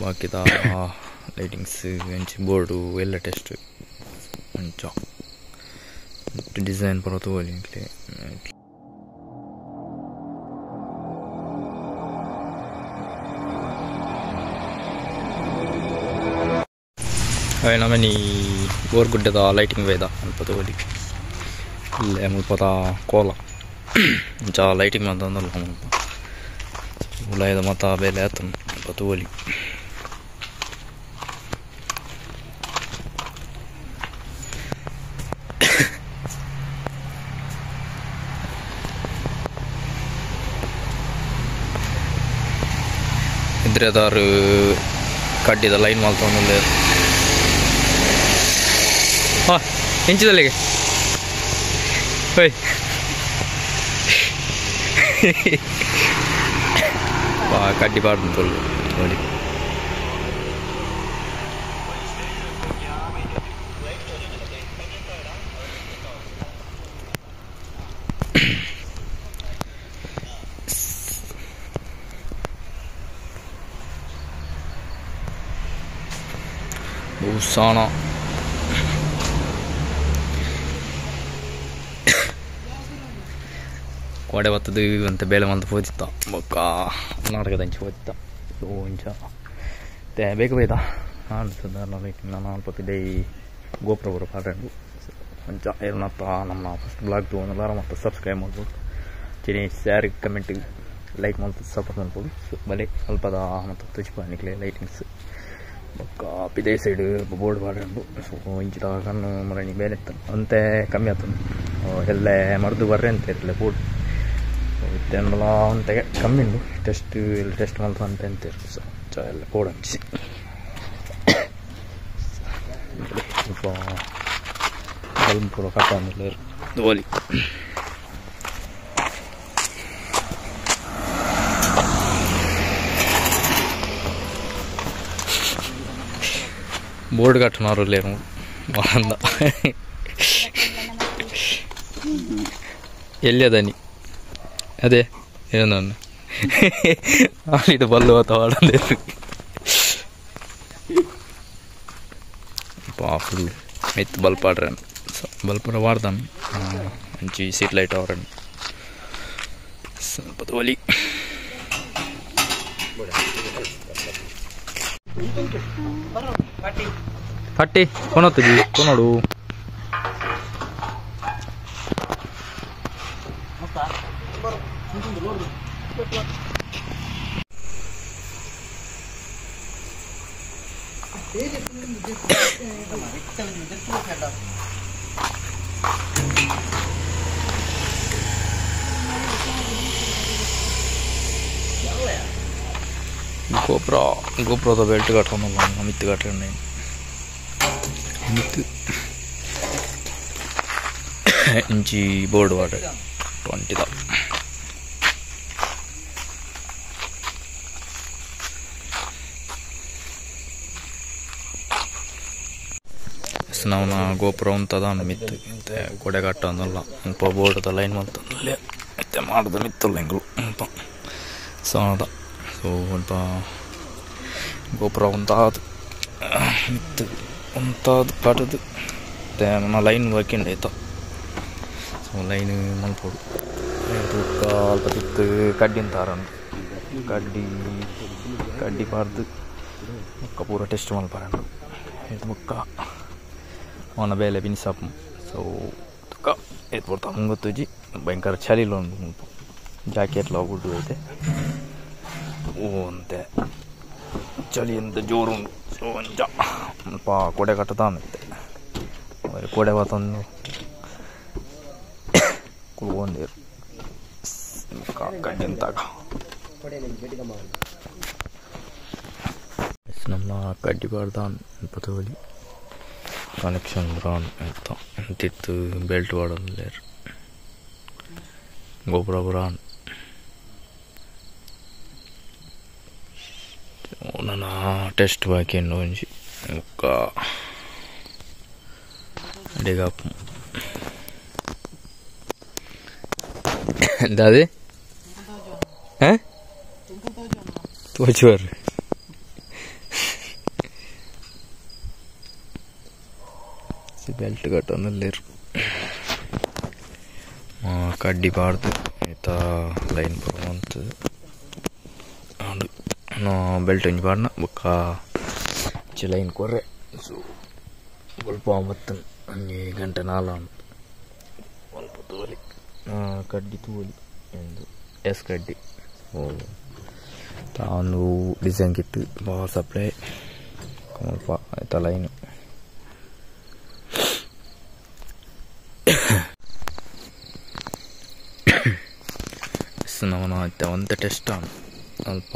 ಬಾಕಿದ lightings ಅಂಚಿ board ಎಲ್ಲ test ಅಂಚ ಡಿಸೈನ್ ಪೂರ ತೂವೊಲಿ ಎಂಕ್ಲೆ. ನಮನಿ ಗೋರ್ಗುಡ್ಡದ ಲೈಟಿಂಗ್ ವೇದ ಅಲ್ಪ ತೂವೊಲಿ ಇಲ್ಲೇ ಮುಲ್ಪದ ಕೋಲ ಅಂಚ ಲೈಟಿಂಗ್ ಮಂತೊಂದುಲ್ಲ ಮುಲ್ಪ ಉಲಾಯಿದ ಮಾತ ಬೇಲೆ ಆತುಂಡು ಅಲ್ಪ ತೂವೊಲಿ. ಇದ್ರೆದಾರು ಕಡ್ಡಿದ ಲೈನ್ ಮಲ್ತೊಂದುಲ್ಲೆರ್. ಹಾ ಎಂಚಿದಲ್ಲಿಗೆ ಹೋಯ್ ಕಡ್ಡಿ ಪಾಡ್ದು ತೊಲ್ಲು ನೋಡಿ. ಸಾಣ ಕೋಡೆ ಬತ್ತದು ಅಂತ ಬೇಳೆ ಮಂತ ಪೋತಿತ್ತ ಬೊಕ್ಕ ನಾಟಕದಂಚಿ ಪೋತಿತ್ತ. ಸೊ ಇಂಚ ಬೇಗ ಬೇದ ನಾನು ನಾನು ಅಲ್ಪ ಪಿದೈ ಗೋಪುರ ಪೂರ ಪಾಡ್ರಂಡು. ಅಂಚ ಏರ್ನತ್ತ ನಮ್ಮ ಫಸ್ಟ್ ಬ್ಲಾಗ್ ತೂವೊಂದುಲ್ಲಾರ ಮತ್ತು ಸಬ್ಸ್ಕ್ರೈಬ್ ಮಾಡ್ಬೋದು ಚಿನಿ ಶೇರ್ ಕಮೆಂಟ್ ಲೈಕ್ ಮಲ್ತ್ ಸಪೋರ್ಟ್ ಮಲ್ಪೊಡು. ಸೊ ಬಲೆ ಅಲ್ಪದ ಮತ್ತು ತುಚಿಪ ನಿಕ್ಲೆ ಲೈಟಿಂಗ್ಸ್ ಬೊಕ್ಕ ಪಿದೈ ಸೈಡ್ ಬೋರ್ಡ್ ಪಾಡ್ರಂಡು. ಸೊ ಇಂಚಿದ ಕಣ್ಣು ಮರಣಿ ಬೇಲೆ ಇತ್ತು ಅಂತೆ ಕಮ್ಮಿ ಆತುಂಡು ಎಲ್ಲೆ ಮರ್ದು ಬರ್ರೆ ಅಂತ ಇರಲಿ ಬೋರ್ಡ್ ಇತ್ತೆಂಡಲ ಅಂತೆ ಕಮ್ಮಿ ಉಂಡು ಟೆಸ್ಟ್ ಇಲ್ಲಿ ಟೆಸ್ಟ್ ಮಲ್ತ ಅಂತ ಅಂತೀರು. ಸೊ ಎಲ್ಲ ಬೋರ್ಡ್ ಹಂಚಿ ಬಲ್ಬ್ ಪೂರ ಕಟ್ಟೊಂದುಲ್ಲೆರ್ ತೂವೊಲಿ. ಬೋರ್ಡ್ ಕಟ್ಟುನವರು ಅಂದ ಎಲ್ಲಿ ಅದೇ ಏನೋ ಇದು ಬಲ್ಲು ಅಥವಾ ಫುಲ್ ಮಿತ್ ಬಲ್ಪ್ ಪಾಡ್ರನ್ ಬಲ್ಪ್ ಪೂರ ವಾಡ್ದಾನ ಅಂಚಿ ಸೀಟ್ ಲೈಟ್ ಅವರನ್ ಸ್ವಲ್ಪ ತೋಲಿ. ಪಟ್ಟಿ ಕೊನೊತ್ತುಜಿ ಕೊನೊಡು ಗೋಪುರ ಗೋಪುರದ ಬೆಲ್ಟ್ ಕಟ್ಟೊಂದುಲ್ಲ ಮಿತ್ತು ಕಟ್ಟಂಡೆ ಮಿತ್ತು ಇಂಚಿ ಬೋರ್ಡ್ ವಾಡ 20 the ನಾವು ಗೋಪುರ ಉಂತದಾನ ಮಿತ್ತು ಕೊಡೆ ಕಟ್ಟೊಂದುಲ್ಲ ಅಲ್ಪ ಬೋರ್ಡ್ದ ಲೈನ್ ಮಲ್ತೊಂದುಲ್ಲೆ ಇತ್ತೆ ಮಾಡದ ಮಿತ್ತುಲ್ಲ ಎಂಕುಲು ಅಲ್ಪ ಸೋಣದ. ಸೊ ಅಲ್ಪ ಗೋಪುರ ಉಂತಾದ್ ಮಿತ್ತು ಉಂತಾದ್ ಕಟ್ಟದು ಇತ್ತೆ ನಮ್ಮ ಲೈನ್ ವರ್ಕಿಂಡ್ ಆಯ್ತ. ಸೊ ಲೈನ್ ಮಲ್ಪೊಡು ಬೊಕ್ಕ ಅಲ್ಪ ತಿತ್ತು ಕಡ್ಡಿ ಉಂತಾರಂಡು ಕಡ್ಡಿ ಕಡ್ಡಿ ಪಾಡ್ದು ಬೊಕ್ಕ ಪೂರ ಟೆಸ್ಟ್ ಮಲ್ಪರಂಡು ಇದು ಬೊಕ್ಕ ಅವನ ಬೇಲೆ ಬಿನ್ಸಾಪ್. ಸೊ ತುಕ್ಕ ಏತ್ ಪೊರ್ತು ಗೊತ್ತುಜಿ ಭಯಂಕರ ಚಳಿಲ ಉಂಡು ಮುಲ್ಪ ಜಾಕೆಟ್ಲ ಗುಡ್ಡು ಐತೆ ಓ ಅಂತೆ ಚಳಿ ಎಂತ ಜೋರು ಉಂಡು. ಸೊ ಅಂಚ ಮುಲ್ಪ ಕೊಡೆ ಕಟ್ಟದಾನ ಇತ್ತೆ ಕೊಡೆ ಬತ್ತೊಂದು ಕುಲ್ಕೊಂಡೇರು ಕಡ್ಡಿ ಅಂತಾಗ ನಮ್ಮ ಕಡ್ಡಿ ಪಾಡ್ದಾನ್ ತೋಲಿ ಕನೆಕ್ಷನ್ ಬ್ರಾನ್ ಅಂತ ತಿತ್ತು ಬೆಲ್ಟ್ ವಾಡೊಂದುಲ್ಲೆರ್ ಗೋಪುರ ಬ್ರಾನ್ ನನ ಟೆಸ್ಟ್ ಬಾಕಿ ಉಂಡು ಒಂಜಿ ಬೊಕ್ಕ ಅಡೆಗಾಪು ದಾದೆ ತೋಜುವರ್. ಬೆಲ್ಟ್ ಕಟ್ಟೊಂದುಲ್ಲೆರ್ ಕಡ್ಡಿ ಪಾಡ್ದ್ ಐತ ಲೈನ್ ಪೂರ ಮಂತ್ ಆಂಡ್ ಬೆಲ್ಟ್ ಒಂಜಿ ಪಾಡ್ನ ಬೊಕ್ಕ ಇಂಚ ಲೈನ್ ಕೊರ್ರೆ ಸೊ ಒಲ್ಪ ಬತ್ತುಂಡು ಒಂಜಿ ಗಂಟೆ 4 ಆಂಡ್ ಒಲ್ಪ ತೂವೊಲಿ ಕಡ್ಡಿ ತೂವೊಲಿ ಉಂದು ಎಸ್ ಕಡ್ಡಿ ತಾನು ಡಿಸೈನ್ ಕಿಟ್ ಪವರ್ ಸಪ್ಲೈ ಮುಲ್ಪ ಐತ ಲೈನ್ ನಮನ ಇತ್ತೆ ಒಂತೆ ಟೆಸ್ಟ್ ಆಂಡ್ ಅಲ್ಪ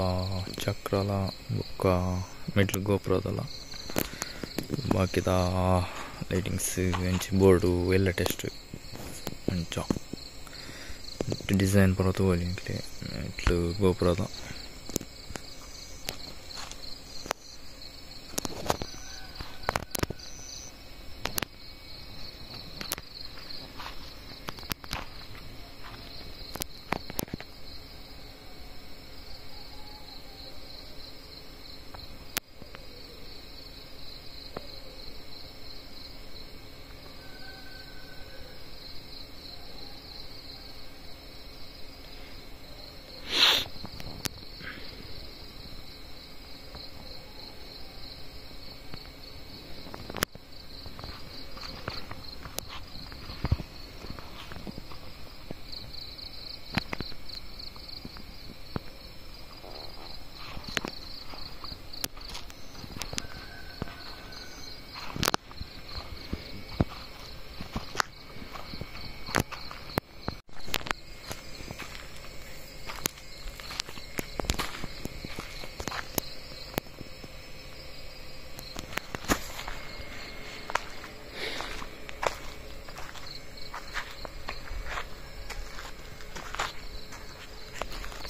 ಚಕ್ರಲ ಬೊಕ್ಕ ಮಿಡ್ಲ್ ಗೋಪುರದಲ ಬಾಕಿದ ಲೈಟಿಂಗ್ಸ್ ಅಂಚಿ ಬೋರ್ಡು ಎಲ್ಲ ಟೆಸ್ಟ್ ಅಂಚ ಡಿಸೈನ್ ಪೂರ ತೂವೊಲಿ ಎಂಕ್ಲೆ ಇಟ್ಲು ಗೋಪುರದ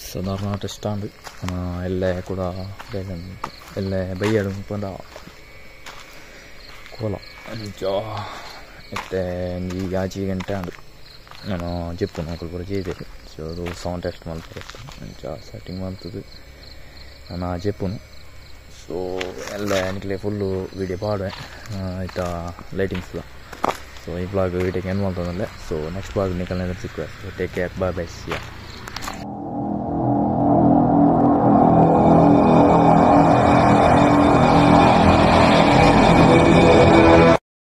ಸಾಧಾರಣ ಟೆಸ್ಟ್ ಆಂಡ್ ಎಲ್ಲೆ ಕೂಡ ಎಲ್ಲೆ ಬಯ್ಯಡ್ ಪಂಡ ಕೋಲ ಅಂಚ ಇತ್ತೆ ಒಂಜಿ ಆಜಿ ಗಂಟೆ ಆಂಡ್ ನನ ಜೆಪ್ಪುನು ಅಕುಲು ಪೂರ ಜೈದೆರ್ ಸೊ ಸೌಂಡ್ ಟೆಸ್ಟ್ ಮಲ್ಪೆರೆ ಅಂಚ ಸೆಟ್ಟಿಂಗ್ ಮಲ್ತುದು ನನ ಜೆಪ್ಪುನು ಸೊ ಎಲ್ಲೆ ನಿಕ್ಲೆ ಫುಲ್ಲು ವೀಡಿಯೋ ಪಾಡುವೆ ಐತ ಲೈಟಿಂಗ್ಸ್ ಸೊ ಈ ಬ್ಲಾಗ್ ವೀಡಿಯೋಗೆ ಎಂಡ್ ಮಲ್ತೊಂದುಲ್ಲೆ ಸೊ ನೆಕ್ಸ್ಟ್ ಬ್ಲಾಗ್ ನಿಕಲ್ನ ಸಿಕ್ಕುವೆ. So take care, bye bye, see ya.